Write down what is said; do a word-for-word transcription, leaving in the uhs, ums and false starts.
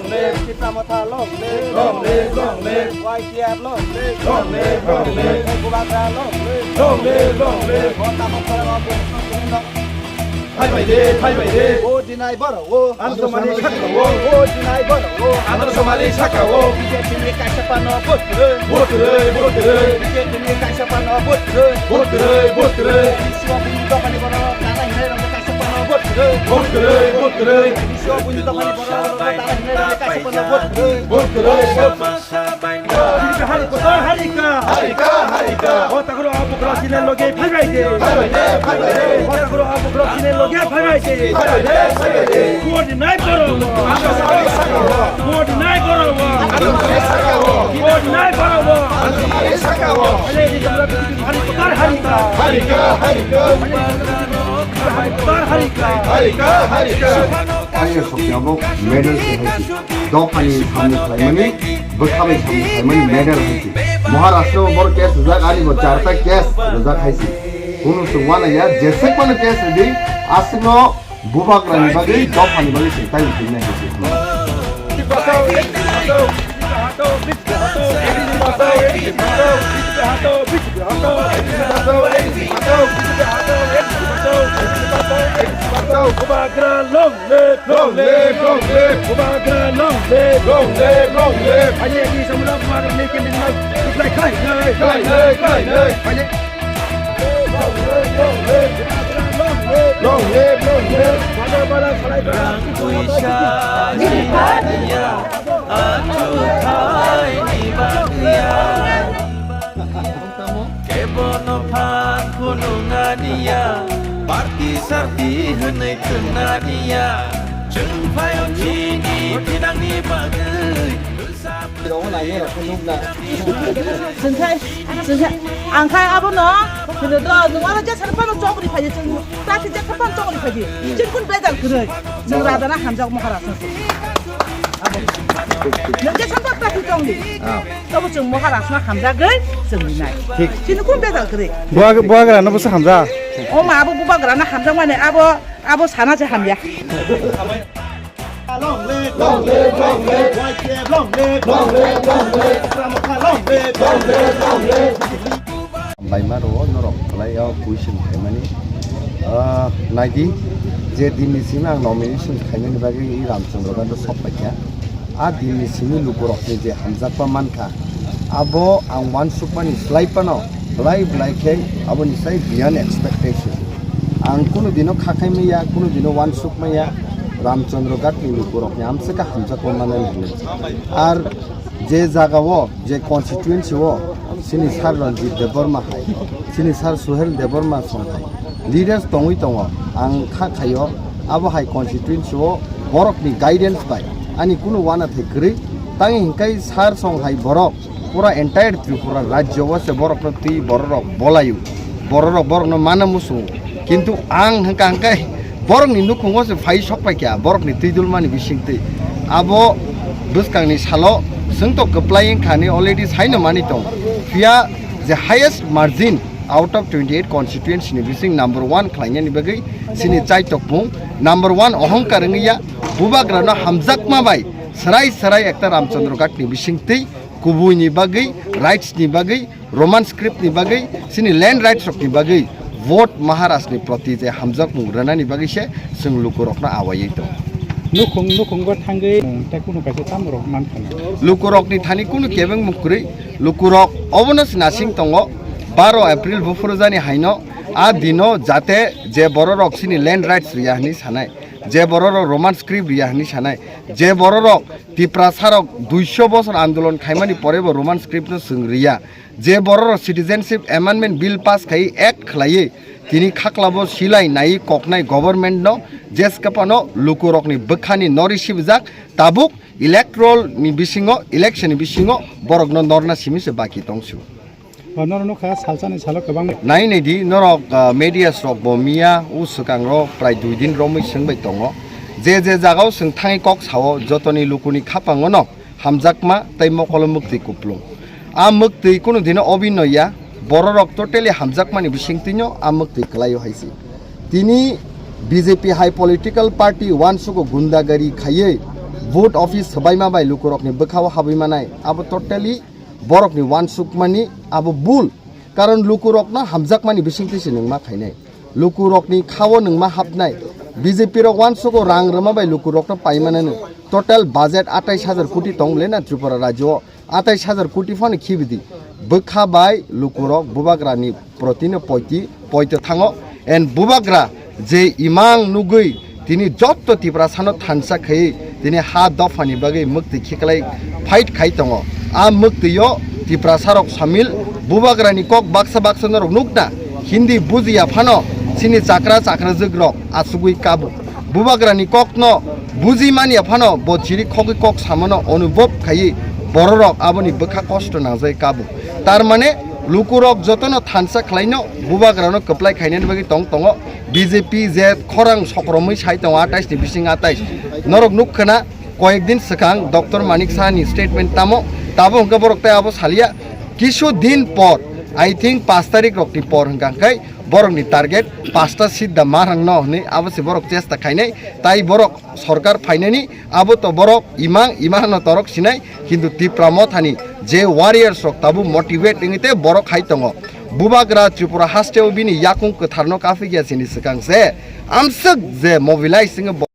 Tipra Motha long live. Long live, long live. Y T F long live. Long live, long live. Bubagra long live. Long live, long live. Motha Motha long live. Phaibai de, phaibai de. O dinai borok o. Andro somali saka o. O dinai borok o. Andro somali saka o. B J P ni kaisa pano vote kwrwi. Vote kwrwi, vote kwrwi. B J P ni kaisa pano vote kwrwi. Vote kwrwi, vote kwrwi. Biswa bini dophani borok dana hinai rok kaisa pano vote kwrwi. Vote kwrwi, vote kwrwi. Biswa bini dophani borok dana hinai rok kaisa pano vote kwrwi. Vote kwrwi, vote kwrwi. Harika, harika. Harika, harika. O takro abu kro sine loge phaibai de. Phaibai de, phaibai de. O takro abu kro sine loge phaibai de. Phaibai de, phaibai de. Vote nai koro. Vote nai koro. Vote nai koro. Ale di jumla harika, harika. Harika, harika. Harika, harika. Harika, harika. Ang sokya bo medal se hai si. Dophani samung khlaimani, bwkha bai samung khlaimani matter hai si. Maharashtra o bor case rijak, ani bo charta case rijak hai si. Kunu se wana ya, jesek mano case ridi, aswkno bubagrani bagwi, dophani bagwi se tai ujingnai hai si. Bubagra long live! Long live, long live! Bubagra long live! Long live, long live! Ani ani samula bubagra ni kini na. Khlai, khlai, khlai. Khlai, khlai, khlai, khlai. Ani. Long live, long live! Bubagra long live! Long live, long live! Bada, bada, khlai, bada. Rang puisa ni baniya, atu khai ni baniya. Kebono phan khulunganiya, party sarti hwnwi thwngnaniya, chwng phaio chini thinangni bagwi. Chwngkhai, chwngkhai, ang khai abono, hino do, nwng oro jesa phano chokri phaidi, chwng traffic jesa phano chokri phaidi, chwng kun bejal kwrwi, chwng rajana hamjak Maharaj. Nwng jesa phano traffic chokri. Tobo chwng Maharaj no hamjagwi chwng rinai. Thik. Chini kun bejal kwrwi. Buag-, bubagra no bwsa hamjak. O ma abo bubagra no hamjak mani abo, abo sana se hamya. Long live, long live, long live, Y T F long live, long live, long live, Ramkha long live, long live, long live. Laima rwo norok belai o question khaimani. Ah, naidi, je dinni simi ang nomination khaimani bagwi i Ramchandra Ghat o sok paikha. A dinni simi lukurokni je hamjakma mankha, abo ang uansukmani slai phano belai belai khe aboni sai beyond expectation. Ang kunu dino kha khai maya, kunu dino uansuk maya, Ramchandra Ghatni lukurokni amswkha hamjakma manani hwnwi. Ar je jagao, je constituency o chini Sir Ranjit Debbarma hai, chini Sir Suhel Debbarma song hai leaders tongwi tongo, ang kha khaio, abo hai constituency o borokni guidance bai ani kunu uanathai kwrwi. Tangwi hinkhai Sir song hai borok pura entire Tripura rajyo o se borokno twi bororok bolaio, bororok borokno mana muchungo. Kintu ang hwnka hwnkhe borokni nukhungo se phai sok paikha, borokni twi dulmani bisingtwi. Abo bwskangni salo chwng to kwplai wngkha ni already saino mani tong. Phiya je highest margin out of twenty eight constituency ni bising number one khlainani bagwi chini chaitokmung number one ohongkar wngya, bubagrano hamjakma bai serai serai ekta Ramchandra Ghat ni bisingtwi kubui ni bagwi, rights ni bagwi, Roman script ni bagwi, chini land rights rok ni bagwi vote Maharaj ni proti je hamjakmung rwnani bagwi se chwng lukurokno awaiwi tongo. Nukhung nukhungo thangwi tei kunu kaisa tamo rok mankha na. Lukurokni thani kunu kebengmung kwrwi, lukurok obono se nasing tongo. Baro April buphuru jani haino a dino jate je bororok chini land rights riya hwnwi sanai, je bororok Roman script riya hwnwi sanai, je bororok Tiprasarok duiso bosor andolon khaimani porebo Roman script no chwng riya, je bororok Citizenship Amendment Bill pass khai act khlaiwi tini khaklabo silai naiwi koknai government no jeskapano lukurokni bwkhani nori sibijak tabuk electoral ni bisingo, election ni bisingo borokno norna simi se baki tongsu. O norok nukha salsani salo kwbangma. Nai nai di norok, ah, medias rok bo miya o swkang ro prai dui din romwi swngbai tongo. Je je jagao chwng thangwi kok sao jotoni lukuni khapango no hamjakma tei mokolo mwktwi kuplung. A mwktwi kunu dino obino ya, bororok totally hamjakmani bisingtwino a mwktwi kwlaio hai se. Tini B J P hai political party uansugo gundagari khaiwi Vote office swbaima bai lukurokni bwkhao habwi manai, abo totally borokni uansukmani abo bul. Karon lukurokno hamjakmani bisingtwi se nwng ma khainai. Lukurokni khao nwng ma hapnai. B J P rok uansugo rang rwma bai lukurokno paimanano. Total budget atais hajar koti tong le na Tripura rajyo o? Atais hajar koti phano khibidi. Bwkha bai lukurok bubagrani protino poiti, poito thango. And bubagra je imang nugwi tini jotto Tiprasano thansa khaiwi tini ha dophani bagwi mwktwi khiklai fight khai tongo. A mwktwio Tiprasarok samil, bubagrani kok baksa baksa norok nukna, Hindi bujiya phano chini chakra chakrajwkrok achugwi kabu. Bubagrani kokno buji manya phano bo chiri khogwi kok samano onubhob khaiwi bororok aboni bwkha kosto nangjai kabu. Tar mane lukurok jotono thansa khlaino bubagrano kwplai khainani bagwi tong tongo. B J P je khorang sokromwi sai tongo atais ni bising atais. Norok nukkhana koyek din swkang Doctor Manik Saha ni statement tamo, tabo hwnkhe borok tei abo salia. Kisu din por, I think paanch tarik rokni por hwnkha hwnkhe borokni target pasta seat da ma rang no hwnwi abo se borok chesta khainai. Tai borok sorkar phainani abo to borok imang imang no torok sinai, hintu Tipra Mothani je warriors rok tabuk motivate wngwi tei borok khai tongo. Bubagra Tripura hasteo bini yakung kwtharno kaphikya sini swkang se amswk je mobilize wngwi bo-